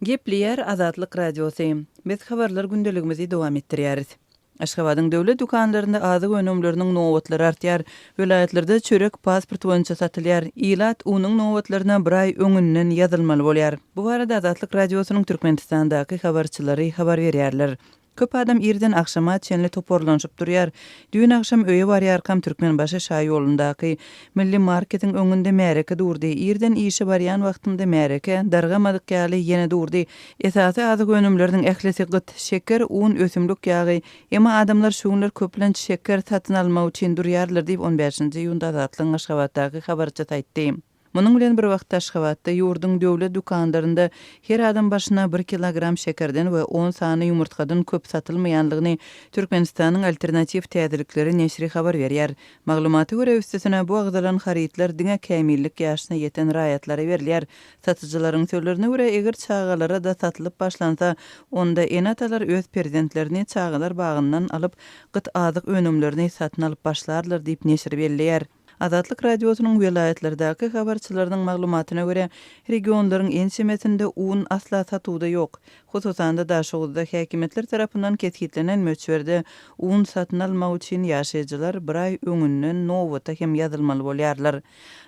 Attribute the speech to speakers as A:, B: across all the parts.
A: Gepleýär Azatlyk Radiosy. Biz habarlar gündeligimizi dowam etdirýäris. Aşgabadyň döwlet dükanlarynda azyk önümleriniň nobatlary artýar. Welaýatlarda çörek pasport boýunça satylýar. Ilat unuň nobatlaryna bir aý öňünden ýazylmaly bolýar. Bu barada Azatlyk Radiosynyň Türkmenistandaky habarçylary habar berýärler. Köp adam irden agşama çenli toparlanyşyp durýar. Düýn agşam öýe barýarkam Türkmenbaşy şaýolundaky Milli marketiň öňünde märeke durdy. Irden işe barýan wagtymda märeke, dargamadyk ýaly, ýene durdy. Esasy azyk önümleriniň ählisi gyt, şeker, un, ösümlik ýagy. Emma adamlar şu günler köplenç şeker satyn almak üçin durýarlar diýip, on bäşinji iýunda Azatlygyň Aşgabatdaky habarçysy aýtdy. Munuň bilen bir wagtda Aşgabatda ýurduň döwlet dükanlarynda her adam başyna bir kilogram şekerden we on sany ýumurtgadan köp satylmaýandygyny Türkmenistanyň Alternatiw täzelikleri neşiri habar berýär. Maglumata görä, üstesine bu agzalan harytlar diňe kämillik ýaşyna ýeten raýatlara berilýär. Satyjylaryň sözlerine görä, eger çagalara-da satylyp başlansa, onda ene-atalar öz perzentlerini çagalar bagyndan alyp, gyt azyk önümlerini satyn alyp başlarlar diýip, neşir belleýär. Azatlyk Radiosynyň welaýatlardaky habarçylarynyň maglumatyna görä, regionlaryň ençemesinde un asla satuwda ýok. Hususan-da, Daşoguzda häkimiýetler tarapyndan kesgitlenen möçberde un satyn almak üçin ýaşaýjylar bir aý öňünden nobata hem ýazylmaly bolýarlar.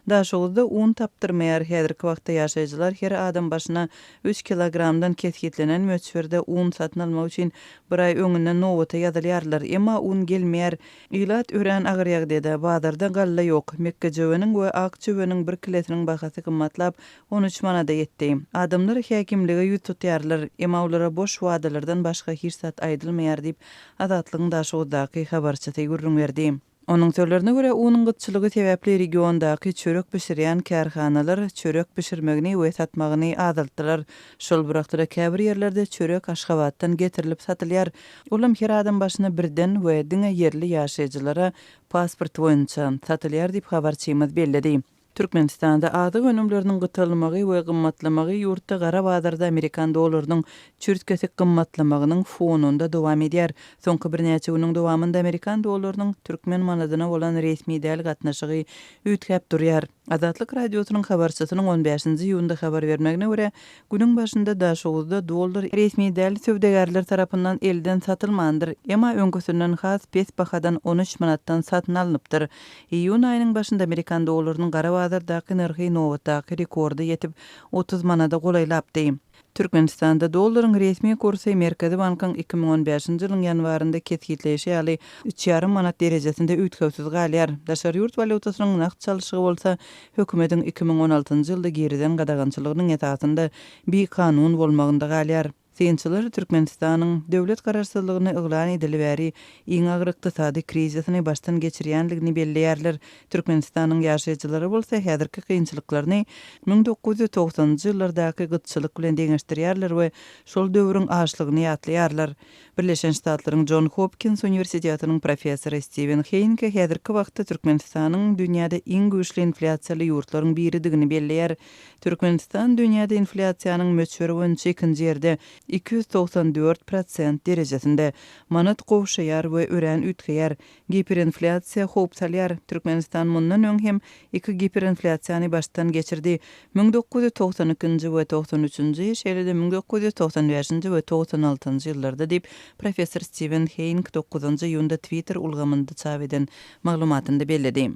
A: Daşoguzda un tapdyrmaýar, häzirki wagtda ýaşaýjylar her adam başyna üç kilogramdan kesgitlenen möçberde un satyn almak üçin bir aý öňünden nobata ýazylýarlar. Emma un gelmeýär. Ilat örän agyr ýagdaýda, bazarda galla ýok, mekgejöweniň we ak jöweniň bir kilesiniň bahasy gymmatlap, 13 manada ýetdi. Adamlar häkimlige ýüz tutýarlar, emma olara boş wadalardan başga hiç zat aýdylmaýar diýip, Azatlygyň Daşoguzdaky habarçysy gürrüň berdi. Onuň sözlerine görä, unuň gytçylygy sebäpli regiondaky çörek bişirýän kärhanalar çörek bişirmegini we satmagyny azaltdylar. Şol bir wagtda-da käbir ýerlerde çörek Aşgabatdan getirilip satylýar. Olam her adam başyna birden we diňe ýerli ýaşaýjylara pasport boýunça satylýar diýip, habarçymyz belledi. Türkmenistanda azyk önümleriniň gytalmagy we gymmatlamagy ýurtda gara bazarda amerikan dollarynyň çürt-kesik gymmatlamagynyň fonunda dowam edýär. Soňky birnäçe günüň dowamynda amerikan dollarynyň türkmen manadyna bolan resmi däl gatnaşygy üýtgäp durýar. Azatlyk Radiosynyň habarçysynyň on bäşinji iýunda habar bermegine görä, günüň başynda Daşoguzda dollar resmi däl söwdagärler tarapyndan elden satylmandyr, emma öňküsinden has pes bahadan on üç manatdan satyn alnypdyr. Iýun aýynyň başynda amerikan dollarynyň gara bazardaky nyrhy nobatdaky rekorda ýetip, 30 manada golaýlapdy. Türkmenistanda dollaryň resmi kursy Merkezi bankyň 2015-nji ýylyň ýanwarynda kesgitleýşi ýaly, üç ýarym manat derejesinde üýtgewsiz galýar. Daşary ýurt walýutasynyň nagt çalşygy bolsa, hökümetiň 2016-njy ýylda girizen gadagançylygynyň esasynda bikanun bolmagynda galýar. Synçylar Türkmenistanyň döwlet garaşsyzlygyny yglan edeli bäri iň agyr ykdysady krizisini başdan geçirýändigini belleýärler. Türkmenistanyň ýaşaýjylary bolsa häzirki kynçylyklaryny 1990-njy ýyllardaky gytçylyk bilen deňeşdirýärler we şol döwrüň açlygyny ýatlaýarlar. Birleşen Ştatlaryň Jon Hopkins uniwersitetiniň professory Stiwen Heýnke häzirki wagtda Türkmenistanyň dünýäde iň güýçli inflýasiýaly ýurtlaryň biridigini belleýär. Türkmenistan dünýäde inflýasiýanyň möçberi boýunça ikinji ýerde, 294 prosent derejesinde. Manat gowşaýar we örän üýtgeýär. Giperinflýasiýa howp salýar. Türkmenistan mundan öň hem iki giperinflýasiýany başdan geçirdi, 1992-nji we togsan üçünji, şeýle-de 1995-nji we togsan altynjy ýyllarda diýip, professor Stiwen Heýnk dokuzynjy iýunda Twitter ulgamynda çap eden maglumatynda belledi.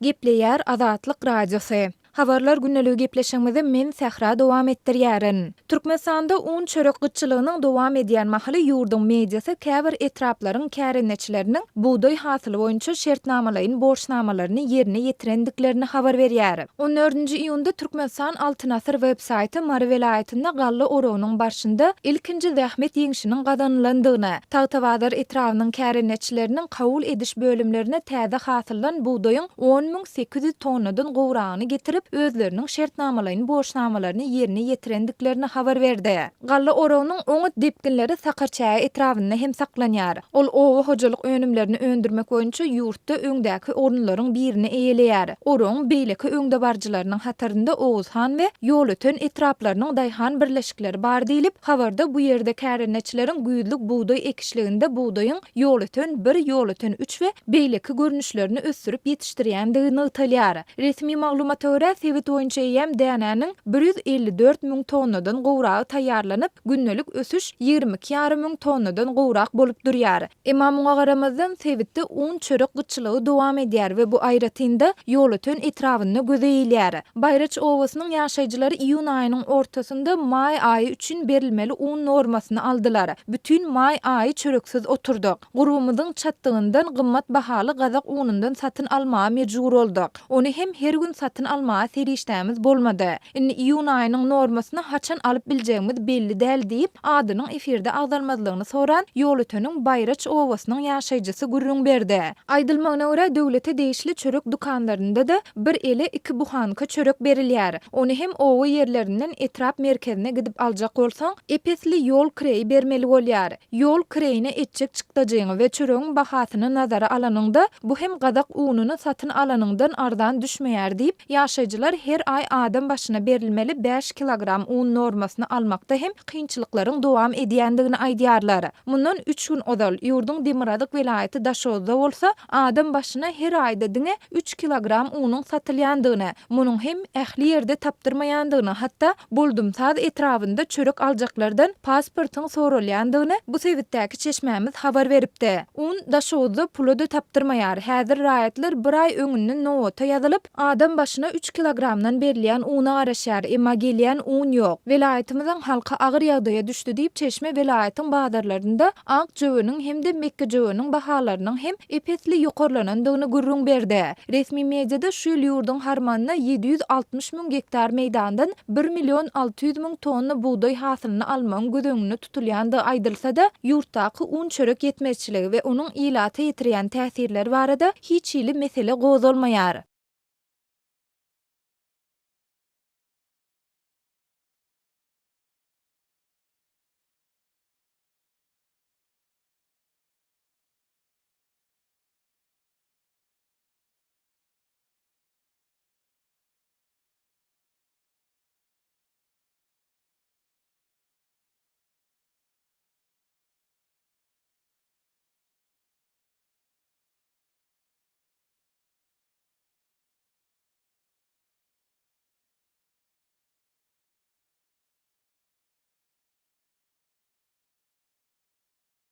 B: Gepleýär Azatlyk Radiosy. Habarlar gündeligi gepleşigimizi men Sähra dowam etdirýärin. Türkmenistanda un-çörek gytçylygynyň dowam edýän mahaly ýurduň mediasy käbir etraplaryň kärendeçileriniň bugdaý hasyly boýunça şertnamalaýyn borçnamalaryny ýerine ýetirendiklerini habar berýär. On dördünji iýunda Türkmenistan Altyn asyr web saýty Mary welaýatynda galla oragynyň barşynda ilkinji zähmet ýeňşiniň gazanylandygyny, Tagtabazar etrabynyň kärendeçileriniň kabul ediş bölümlerine täze hasyldan bugdaýyň 10 800 tonnadan gowragyny getirip. özleriniň şertnamalaýyn borçnamalaryny ýerine ýetirendiklerini habar berdi. Galla oragynyň oňat depginleri Sakarçäge etrabynda hem saklanýar. Ol oba hojalyk önümlerini öndürmek boýunça ýurtda öňdäki orunlaryň birini eýeleýär. Oragyň beýleki öňdebaryjylarynyň hatarynda Oguzhan we Ýolöten etraplarynyň daýhan birleşikleri bar diýlip, habarda bu ýerde kärendeçileriň güýzlük bugdaý ekişliginde bugdaýyň Ýolöten bir, Ýolöten üç we beýleki görnüşlerini ösdürip ýetişdirýändigi nygtalýar. Resmi maglumata görä, sebit boýunça eýýäm dänäniň 154 müň tonnadan gowragy taýýarlanyp, gündelik ösüş 22 ýarym müň tonnadan gowrak bolup durýar. Emma muňa garamazdan, sebitde un-çörek gytçylygy dowam edýär we bu aýratyn-da, Ýolöten etrabynda göze ilýär. Baýraç obasynyň ýaşaýjylary iýun aýynyň ortasynda maý aýy üçin berilmeli un normasyny aldylar. Bütin maý aýy çöreksiz oturdyk. Gurbumyzyň çatdygyndan gymmat bahaly gazak unundan satyn almaga mejbur bolduk. Ony hem her gün satyn almaga serişdämiz bolmady. Indi iýun aýynyň normasyny haçan alyp biljegimiz belli däl diýip, adynyň efirde agzalmazlygyny soran Ýolöteniň Baýraç obasynyň ýaşaýjysy gürrüň berdi. Aýdylmagyna görä, döwlete degişli çörek dükanlarynda-da bir ele iki buhanka çörek berilýär. Ony hem oba ýerlerinden etrap merkezine gidip aljak bolsaň, ep-esli ýol kireýi bermeli bolýar. Ýol kireýine etjek çykdajyňy we çöregiň bahasyny nazara alanyňda, bu hem gazak ununy satyn alanyňdan arzan düşmeýär diýip, ýaşaýjylar her aý adam başyna berilmeli bäş kilogram un normasyny almakda hem kynçylyklaryň dowam edýändigini aýdýarlar. Mundan üç gün ozal, ýurduň demirgazyk welaýaty Daşoguzda bolsa, adam başyna her aýda diňe üç kilogram unuň satylýandygyny, munuň hem ähli ýerde tapdyrmaýandygyny, hatda Boldumsaz etrabynda çörek aljaklardan pasportyň soralýandygyny bu sebitdäki çeşmämiz habar beripdi. Un Daşoguzda pula-da tapdyrmaýar. Häzir raýatlar bir aý öňünden nobata ýazylyp, adam başyna üç kilogramdan berilýän una garaşýar, emma gelýän un ýok. Welaýatymyzyň halky agyr ýagdaýa düşdi diýip, çeşme welaýatyň bazarlarynda ak jöweniň hem-de mekgejöweniň bahalarynyň hem ep-esli ýokarlanandygyny gürrüň berdi. Resmi mediada şu ýyl ýurduň harmanyna 760 müň gektar meýdandan bir million 600 müň tonna bugdaý hasylyny almagyň göz öňünde tutulýandygy aýdylsa-da, ýurtdaky un-çörek ýetmezçiligi we onuň ilata ýetirýän täsirleri barada hiç hili mesele gozgalmaýar.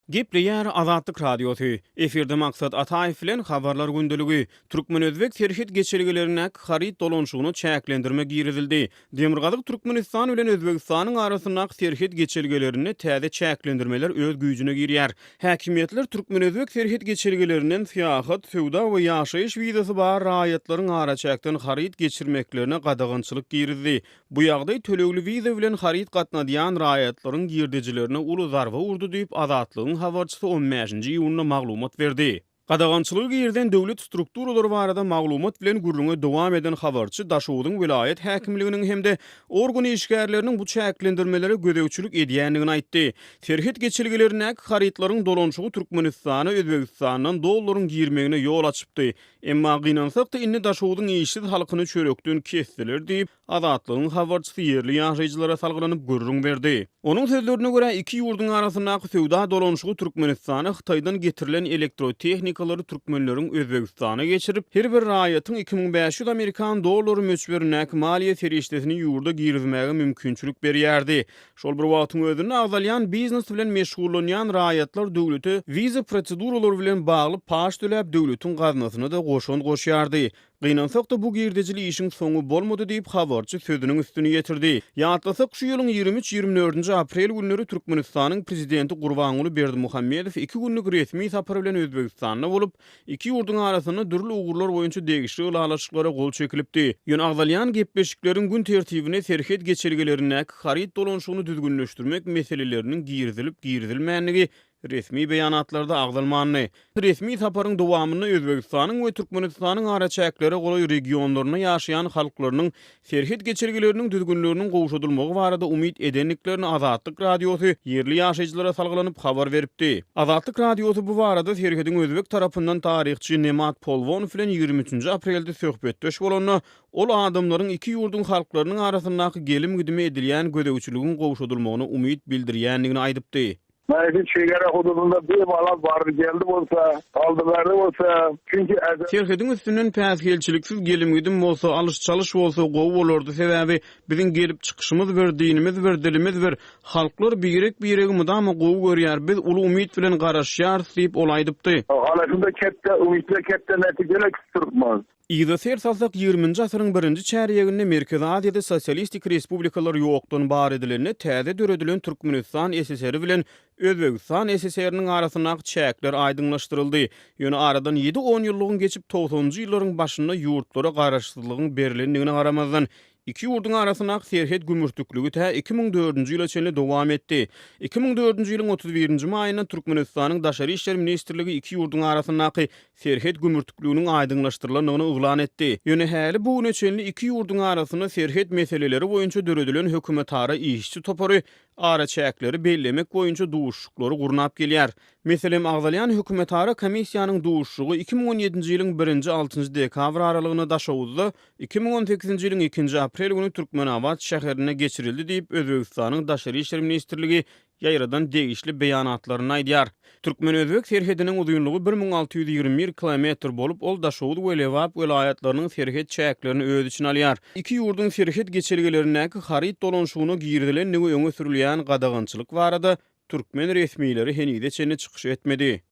C: Gepleýär Azatlyk Radiosy, Efirde Maksat Ataýew bilen Habarlar gündeligi. Türkmen-özbek serhet geçelgelerindäki haryt dolanyşygyna çäklendirme girizildi. Demirgazyk Türkmenistan bilen Özbegistanyň arasyndaky serhet geçelgelerinde täze çäklendirmeler öz güýjüne girýär. Häkimiýetler türkmen-özbek serhet geçelgelerinden syýahat, söwda we ýaşaýyş wizasy bar raýatlaryň araçäkden haryt geçirmeklerine gadagançylyk girizdi. Bu ýagdaý tölegli wiza bilen haryt gatnadýan raýatlaryň girdejilerine uly zarba urdy diýip, Azatlygyň habarçysy on bäşinji iýunda maglumat berdi. Gadagançylygy girizen döwlet strukturalary barada maglumat bilen gürrüňe dowam eden habarçy Daşogzuň welaýat häkimliginiň hem-de organ işgärleriniň bu çäklendirmelere gözegçilik edýändigini aýtdy. Serhet geçelgelerindäki harytlaryň dolanyşygy Türkmenistana Özbegistandan dollaryň girmegine ýol açypdy. Emma gynansak-da indi Daşogzuň işsiz halkyny çörekden kesdiler diýip, Azatlygyň habarçysy ýerli ýaşaýjylara salgylanyp gürrüň berdi. Onuň sözlerine görä, iki ýurduň arasyndaky söwda dolanyşygy Türkmenistana Hytaýdan getirilen elektrotehnikalary türkmenleriň Özbegistana geçirip, her bir raýatyň 2500 amerikan dollary möçberindäki maliýe serişdesini ýurda girizmäge mümkinçilik berýärdi. Şol bir wagtyň özünde agzalýan biznes bilen meşgullanýan raýatlar döwlete wiza proseduralary bilen bagly paç töläp, döwletiň gaznasyna-da goşant goşýardy. Gynansak-da, bu girdejili işiň soňy bolmady diýip, habarçy sözüniň üstüni ýetirdi. Ýatlasak, şu ýylyň 23, 24-nji aprel günleri Türkmenistanyň Prezidenti Gurbanguly Berdimuhamedow iki günlük resmi sapar bilen Özbegistanda bolup, iki ýurduň arasynda dürli ugurlar boýunça degişli ylalaşyklara gol çekilipdi. Ýöne agzalýan gepleşikleriň gün tertibine serhet geçelgelerindäki haryt dolanyşygyny düzgünleşdirmek meseleleriniň girizilip-girizilmändigi. resmi beýanatlarda agzalmandy. Resmi saparyň dowamynda Özbegistanyň we Türkmenistanyň araçäklere golaý regionlarynda ýaşaýan halklarynyň serhet geçelgeleriniň düzgünleriniň gowşadylmagy barada umyt edendiklerini Azatlyk Radiosy ýerli ýaşaýjylara salgylanyp habar beripdi. Azatlyk Radiosy bu barada serhediň özbek tarapyndan taryhçy Nemat Polwonow bilen 23-nji aprelde söhbetdeş bolanda, ol adamlaryň iki ýurduň halklarynyň arasyndaky gelim-gidime edilýän gözegçiligiň gowşadylmagyna umyt bildirýändigini aýdypdy.
D: Belki çegara hududynda bimalal bardy-geldi bolsa, aldy-berdi bolsa, çünki äde.
C: Serhediň üstünden päsgelçiliksiz gelim-gidim bolsa, alyş-çalyş bolsa gowy bolardy, sebäbi biziň gelip çykyşymyz bir, dinimiz bir, dilimiz bir, halklar birek-biregi mydama gowy görýär, biz uly umyt bilen garaşýarys diýip, ol aýdypdy.
D: Halasynda ketde umytla ketde netijeler kütdüripmiz.
C: Yza ser salsak, ýigriminji asyryň birinji çärýeginde Merkezi Aziýada sosialistik respublikalar ýokdan bar edilende täze döredilen Türkmenistan SSR-i bilen Özbegistan SSR-niň arasyndaky çäkler aýdyňlaşdyryldy. Ýöne aradan ýedi onýyllygyň geçip togsanynjy ýyllaryň başynda ýurtlara garaşsyzlygyň berlendigine garamazdan, Iki ýurduň arasyndaky serhet gümürtikligi tä 2004-nji ýyla çenli dowam etdi. 2004-nji ýylyň 31-nji maýynda Türkmenistanyň Daşary işler ministrligi iki ýurduň arasyndaky serhet gümürtikliginiň aýdyňlaşdyrylandygyny yglan etdi. Ýöne häli bu güne çenli iki ýurduň arasynda serhet meseleleri boýunça döredilen hökümetara işçi topary araçäkleri bellemek boýunça duşuşyklary gurnap gelýär. Meselem, agzalýan hökümetara komissiýanyň duşuşygy 2017-nji ýylyň birinji-altynjy dekabr aralygynda Daşoguzda, 2018-nji ýylyň ikinji aprel güni Türkmenabat şäherinde geçirildi diýip, Özbegistanyň Daşary işler ministrligi ýaýradan degişli beýanatlarynda aýdýar. Türkmen-özbek serhediniň uzynlygy 1621 kilometr bolup, ol Daşoguz we Lebap welaýatlarynyň serhet çäklerini öz içine alýar. Iki ýurduň serhet geçelgelerindäki haryt dolanyşygyna girizilendigi öňe sürülýän gadagançylyk barada türkmen resmileri henize çenli çykyş etmedi.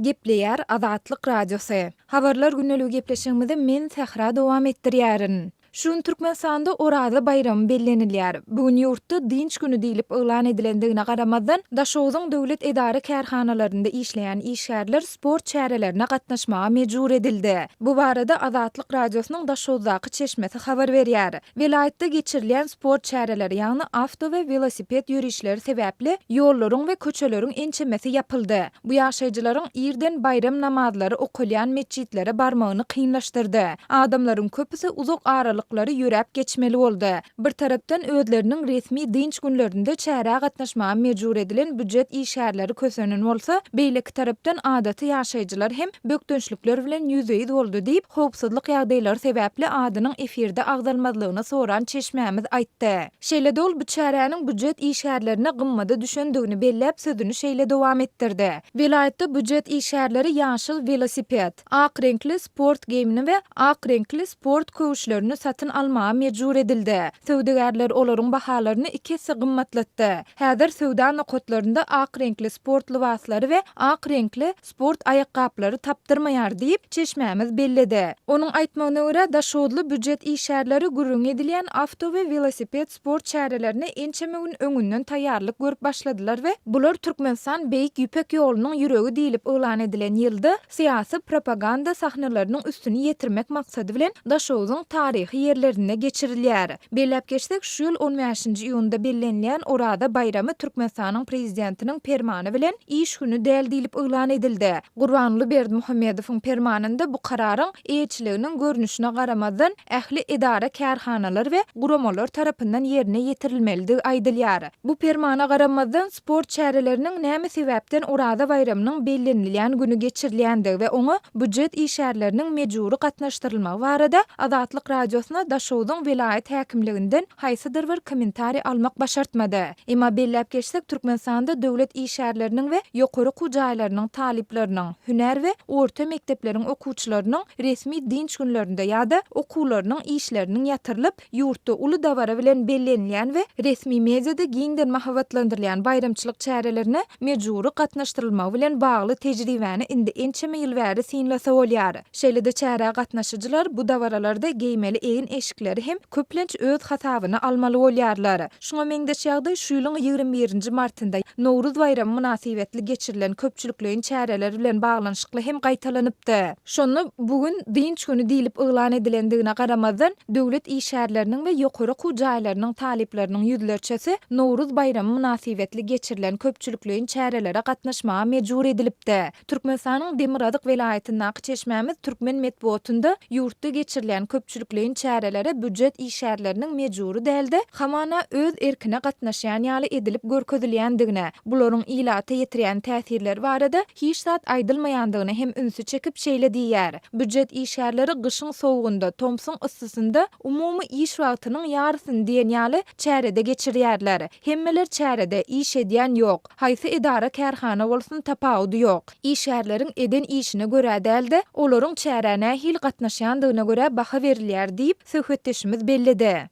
B: Gepleýär Azatlyk Radiosy. Habarlar gündeligi gepleşigimizi men Sähra dowam etdirýärin. Şu gün Türkmenistanda Oraza baýramy bellenilýär. Bu gün ýurtda dynç güni diýlip yglan edilendigine garamazdan, Daşogzuň döwlet edara-kärhanalarynda işleýän işgärler sport çärelerine gatnaşmaga mejbur edildi. Bu barada Azatlyk Radiosynyň Daşoguzdaky çeşmesi habar berýär. Welaýatda geçirilýän sport çäreleri, ýagny awto we welosiped ýörişleri sebäpli ýollaryň we köçeleriň ençemesi ýapyldy. Bu ýaşaýjylaryň irden baýram namazlary okalýan metjitlere barmagyny kynlaşdyrdy. Adamlaryň köpüsi uzak aralyklary ýöräp geçmeli boldy. Bir tarapdan özleriniň resmi dynç günlerinde çärä gatnaşmaga mejbur edilen býujet işgärleri kösenen bolsa, beýleki tarapdan adaty ýaşaýjylar hem bökdençlikler bilen ýüzbe-ýüz boldy diýip, howpsuzlyk ýagdaýlary sebäpli adynyň efirde agzalmazlygyny soran çeşmämiz aýtdy. Şeýle-de ol bu çäräniň býujet işgärlerine gymmada düşendigini belläp, sözüni şeýle dowam etdirdi. Welaýatda býujet işgärleri ýaşyl welosiped, ak reňkli sport geýimini we ak reňkli sport köwüşlerini satyn almaga mejbur edildi. Söwdagärler olaryň bahalaryny iki esse gymmatlatdy. Häzir söwda nokatlarynda ak reňkli sport lybaslary we ak reňkli sport aýakgaplary tapdyrmaýar diýip, çeşmämiz belledi. Onuň aýtmagyna görä, daşoguzly býujet işgärleri gürrüňi edilýän awto we welosiped sport çärelerine ençeme gün öňünden taýýarlyk görüp başladylar we bular Türkmenistan Beýik Ýüpek ýolunyň ýüregi diýlip yglan edilen ýylda syýasy propaganda sahnalarynyň üstüni ýetirmek maksady bilen Daşogzuň taryhy ýerlerinde geçirilýär. Belläp geçsek, şu ýyl on bäşinji iýunda bellenilýän Oraza baýramy Türkmenistanyň Prezidentiniň Permany bilen iş güni däl diýlip yglan edildi. Gurbanguly Berdimuhamedowyň Permanynda bu kararyň eýeçiliginiň görnüşine garamazdan, ähli edara-kärhanalar we guramalar tarapyndan ýerine ýetirilmelidigi aýdylýar. Bu Permana garamazdan, sport çäreleriniň näme sebäpden Oraza baýramynyň bellenilýän güni geçirilýändigi we oňa býujet işgärleriniň mejbury gatnaşdyrylmagy barada Azatlyk Radiosynyň. Radiosyna Daşogzuň welaýat häkimliginden haýsydyr bir kommentariý almak başartmady. Emma belläp geçsek, Türkmenistanda döwlet işgärleriniň we ýokary okuw jaýlarynyň talyplarynyň, hünär we orta mekdepleriň okuwçylarynyň resmi dynç günlerinde ýa-da okuwlarynyň işleriniň ýatyrylyp, ýurtda uly dabara bilen bellenilýän we resmi mediada giňden mahabatlandyrylýan baýramçylyk çärelerine mejbury gatnaşdyrylmagy bilen bagly tejribäni indi ençeme ýyl bäri synlasa bolýar. Şeýle-de çärä gatnaşyjylar bu dabaralarda geýmeli egin-eşikleri hem köplenç öz hasabyna almaly bolýarlar. Şuňa meňzeş ýagdaý şu ýylyň 21 nji martynda Nowruz baýramy mynasybetli geçirilen köpçülikleýin çäreler bilen baglanyşykly hem gaýtalanypdy. Şonda bu gün dynç güni diýlip yglan edilendigine garamazdan, döwlet işgärleriniň we ýokary okuw jaýlarynyň talyplarynyň ýüzlerçesi Nowruz baýramy mynasybetli geçirilen köpçülikleýin çärelere gatnaşmaga mejbur edilipdi. Türkmenistanyň demirgazyk welaýatyndaky çeşmämiz türkmen metbugatynda ýurtda geçirilýän köpçülikleýin çärelere býujet işgärleriniň mejbury däl-de, hamana öz erkine gatnaşýan ýaly edilip görkezilýändigine, bularyň ilata ýetirýän täsirleri barada hiç zat aýdylmaýandygyna hem ünsi çekip şeýle diýýär, Býujet işgärleri gyşyň sowugynda, tomsuň yssysynda umumy iş wagtynyň ýarysyny diýen ýaly çärede geçirýärler. Hemmeler çärede, iş edýän ýok. Haýsy edara-kärhana bolsun tapawudy ýok. Işgärleriň eden işine görä däl-de, olaryň çärä nähili gatnaşýandygyna görä baha berilýär diýip, söhbetdeşimiz belledi.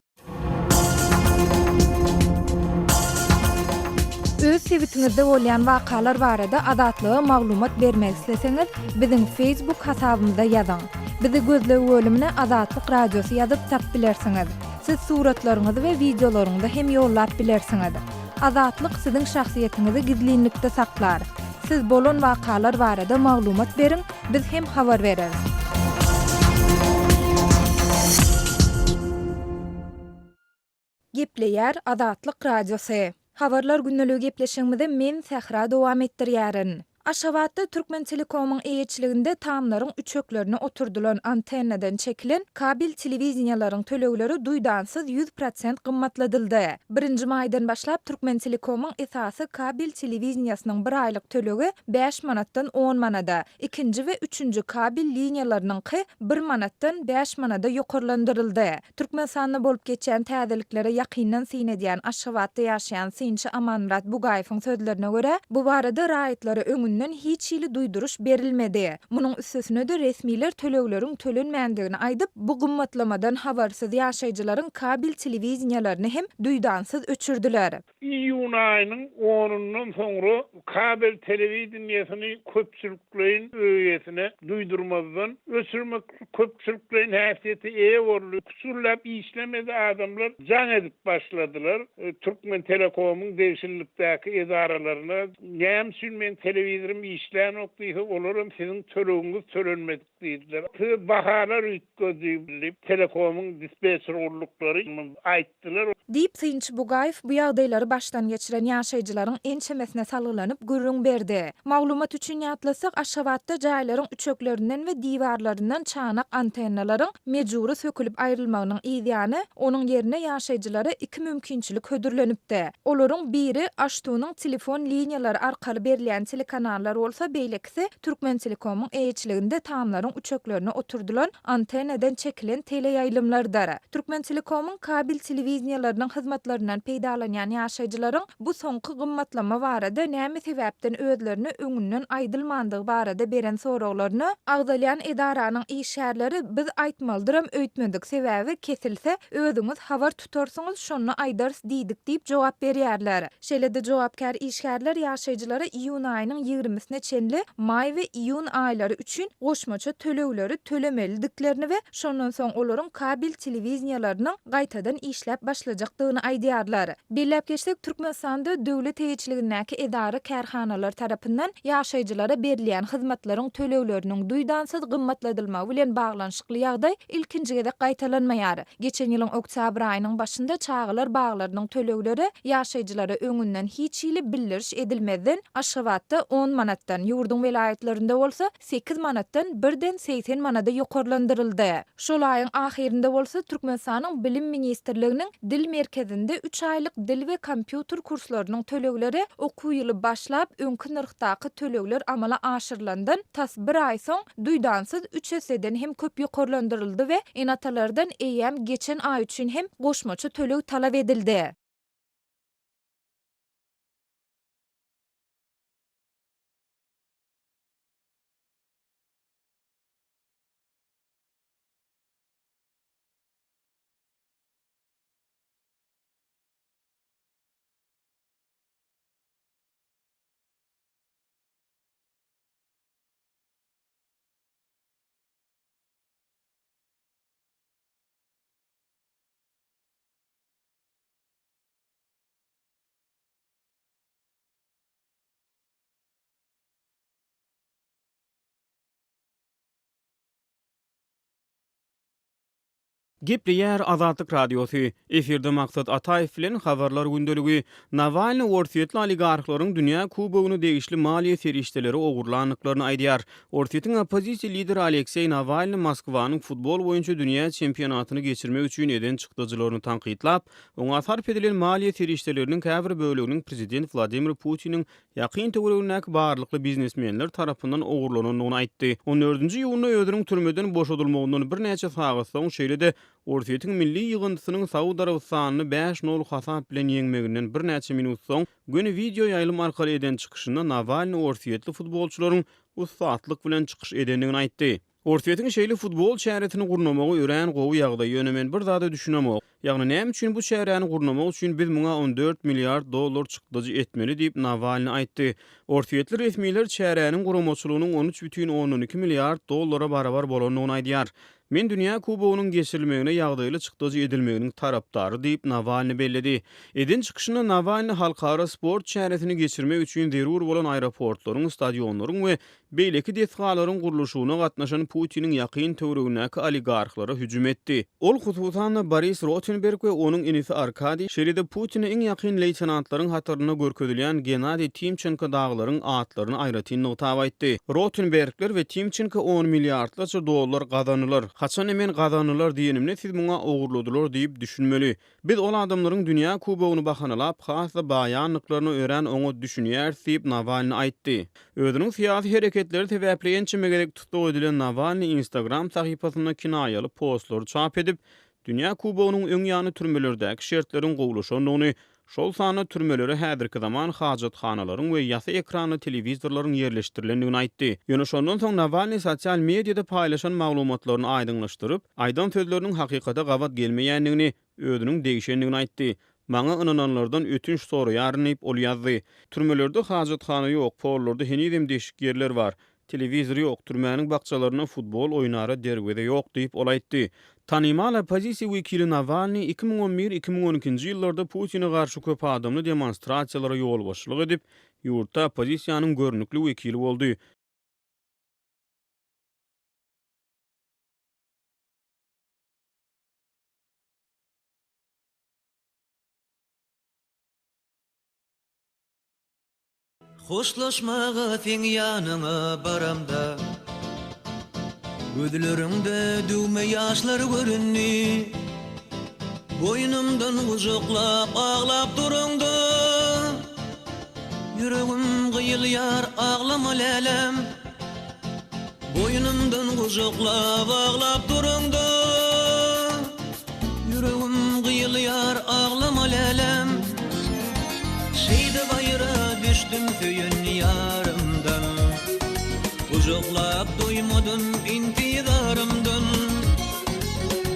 B: Öz sebitiňizde bolýan wakalar barada Azatlyga maglumat bermek isleseňiz, biziň Facebook hasabymyza ýazyň. Bizi gözleg bölümine Azatlyk Radiosy ýazyp tap bilersiňiz. Siz suratlaryňyzy we wideolaryňyzy hem ýollap bilersiňiz. Azatlyk siziň şahsyýetiňizi gizlinlikde saklar. Siz bolan wakalar barada maglumat beriň, biz hem habar bereris. Gepleýär Azatlyk Radiosy. Habarlar gündeligi gepleşigimizi men Sähra dowam etdirýärin. Aşgabatda Türkmentelekomyň eýeçiliginde tamlaryň üçeklerine oturdylan antennadan çekilen kabel telewideniýeleriň tölegleri duýdansyz 100% gymmatladyldy. Birinji maýdan başlap Türkmentelekomyň esasy kabel telewideniýesiniň bir aýlyk tölegi bäş manatdan on manada, ikinji we üçünji kabel liniýalarynyňky bir manatdan bäş manada ýokarlandyryldy. Türkmenistanda bolup geçýän täzeliklere ýakyndan syn edýän Aşgabatda ýaşaýan synçy Amanmyrat Bugaýewiň sözlerine görä, bu barada raýatlara öňünden hiç hili duýduryş berilmedi. Munuň üstesine-de resmiler tölegleriň tölenmändigini aýdyp, bu gymmatlamadan habarsyz ýaşaýjylaryň kabel telewideniýelerini hem duýdansyz öçürdiler.
E: Iýun aýynyň onundan soňra kabel telewideniýesini köpçülikleýin öýesine duýdurmazdan öçürmek köpçülikleýin häsiýete eýe boldy. Küçürläp işlemedi adamlar jaň edip başladylar Türkmentelekomyň degişlilikdäki edaralaryna näme üçin meň telewizorym işlänok diýse olaram siziň tölegiňiz tölenmedik diýdiler. Size bahalar üýtgedi diýip Telekomyň dispetçer gulluklary aýtdylar.
B: Diýip, synçy Bugaýew bu ýagdaýlary başdan geçiren ýaşaýjylaryň ençemesine salgylanyp gürrüň berdi. Maglumat üçin ýatlatsak, Aşgabatda jaýlaryň üçeklerinden we diwarlaryndan çanak antennalaryň mejbury sökülip aýrylmagynyň yzýany, onuň ýerine ýaşaýjylara iki mümkinçilik hödürlenipdi. Olaryň biri AŞTU-nyň telefon liniýalary arkaly berilýän telekanallar bolsa, beýlekisi Türkmentelekomyň eýeçiliginde tamlaryň üçeklerine oturdylan antennadan çekilen teleýaýlymlardyr. Türkmentelekomyň kabel telewideniýeleriniň hyzmatlaryndan peýdalanýan ýaşaýjylaryň bu soňky gymmatlama barada näme sebäpden özlerine öňünden aýdylmandygy barada beren soraglaryna, agzalýan edaranyň işgärleri biz aýtmalydyram öýtmedik, sebäbi kesilse, özüňiz habar tutarsyňyz, şonda aýdarys diýdik diýip jogap berýärler. Şeýle-de jogapkär işgärler ýaşaýjylara iýun aýynyň ýigrimisine çenli maý we iýun aýlary üçin goşmaça tölegleri tölemelidiklerini we şondan soň olaryň kabel telewideniýelarynyň gaýtadan işläp başlajakdygyny aýdýarlar. Belläp geçsek, Türkmenistanda döwlet eýeçiligindäki edara-kärhanalar tarapyndan ýaşaýjylara berilýän hyzmatlaryň tölegleriniň duýdansyz gymmatladylmagy bilen baglanyşykly ýagdaý ilkinji gezek gaýtalanmaýar. Geçen ýylyň oktýabr aýynyň başynda çagalar baglarynyň tölegleri ýaşaýjylara öňünden hiç hili bildiriş edilmezden Aşgabatda on manatdan, ýurduň welaýatlarynda bolsa sekiz manatdan birden 80 manada ýokarlandyryldy. Şol aýyň ahyrynda bolsa Türkmenistanyň Bilim ministrliginiň Dil merkezinde üç aýlyk dil we kompýuter kurslarynyň tölegleri okuw ýyly başlan. başlap, öňki nyrhdaky tölegler amala aşyrylandan tas bir aý soň duýdansyz üç esseden hem köp ýokarlandyryldy we ene-atalardan eýýäm geçen aý üçin hem goşmaça töleg talap edildi.
C: Gepleýär Azatlyk Radiosy, Efirde Maksat Ataýew bilen Habarlar gündeligi. Nawalnyý orsýetli oligarhlaryň dünýä kubogyna degişli maliýe serişdeleri ogurlandyklaryny aýdýar. Orsýetiň oppozisiýa lideri Alekseý Nawalnyý Moskwanyň futbol boýunça dünýä çempionatyny geçirmek üçin eden çykdajylaryny tankytlap, oňa sarp edilen maliýe serişdeleriniň käbir böleginiň prezident Wladimir Putiniň ýakyn töweregindäki barlykly biznesmenler tarapyndan ogurlanandygyny aýtdy. On dördünji iýunda özüniň türmeden boşadylmagyndan birnäçe sagat soň, şeýle-de Orsýetiň milli ýygyndysynyň Saud Arabystanyny bäş nol hasap bilen ýeňmeginden birnäçe minut soň, göni wideo ýaýlym arkaly eden çykyşynda Nawalnyý orsýetli futbolçylaryň ussatlyk bilen çykyş edendigini aýtdy. Orsýetiň şeýle futbol çäresini gurnamagy örän gowy ýagdaý, ýöne men bir zada düşünemok. Ýagny näme üçin bu çäräni gurnamak üçin biz muňa 14 milliard dollar çykdajy etmeli diýip, Nawalnyý aýtdy. Orsýetli resmiler çäräniň guramaçylygynyň 13,2 milliard dollara barabar bolandygyny aýdýar. Men Dünýä Kubogynyň geçirilmegine ýagdaýly çykdajy edilmeginiň tarapdary diýip, Nawalnyý belledi. Eden çykyşynda Nawalnyý halkara sport çäresini geçirmek üçin zerur bolan aeroportlaryň, stadionlaryň we beýleki desgalaryň gurluşygyna gatnaşan Putiniň ýakyn töweregindäki oligarhlara hüjüm etdi. Ol, hususan-da, Boris Rotenberg we onuň inisi Arkadiý, şeýle-de Putine iň ýakyn leýtenantlaryň hatarynda görkezilýän Gennadiý Timçenko dagylaryň atlaryny aýratyn nygtap aýtdy. Rotenbergler we Timçenko on milliardlarça dollar gazandylar. Haçanda men gazandylar diýenimde siz muňa ogurladylar diýip düşünmeli. Biz ol adamlaryň dünýä kubogyny bahanalap has-da baýandyklaryna örän oňat düşünýäris diýip, Nawalnyý aýtdy. Özüniň syýasy hereketleri sebäpli ençeme gezek tussag edilen Nawalnyý Instagram sahypasynda kinaýaly postlary çap edip, dünýä kubogynyň öň ýany türmelerdäki şertleriň gowulaşandygyny, şol sanda türmelere häzirki zaman hajathanalaryň we ýasy ekranly telewizorlaryň ýerleşdirilendigini aýtdy. Ýöne şondan soň Nawalnyý sosial mediada paýlaşan maglumatlaryny aýdyňlaşdyryp, Aýdan sözleriniň hakykata gabat gelmeýändigini, özüniň degşendigini aýtdy. Maňa ynananlardan ötünç soraýaryn diýip, ol ýazdy. Türmelerde hajathana ýok, pollarda henizem deşik ýerler bar. Telewizor ýok, türmäniň bakjalarynda futbol oýnara derweze ýok diýip, ol aýtdy. Tanymal oppozisiýa wekili Nawalnyý 2011, 2012-nji ýyllarda Putine garşy köp adamly demonstrasiýalara ýolbaşçylyk edip, ýurtda oppozisiýanyň görnükli wekili boldy.
F: Hoşlaşmaga seň ýanyňa baramda Gözleriňde düwme ýaşlar göründi Boýnumdan gujaklap aglap duraňda Ýüregim gyýylýar aglama läläm Boýnumdan gujaklap aglap duraňda Ýüregim gyýylýar aglama läläm Şeýdip aýra düşdüm söýen ýarymdan Gujaklap doýmadym intizarymdan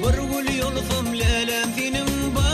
F: Bir gül ýolsam läläm seniň bagryňdan.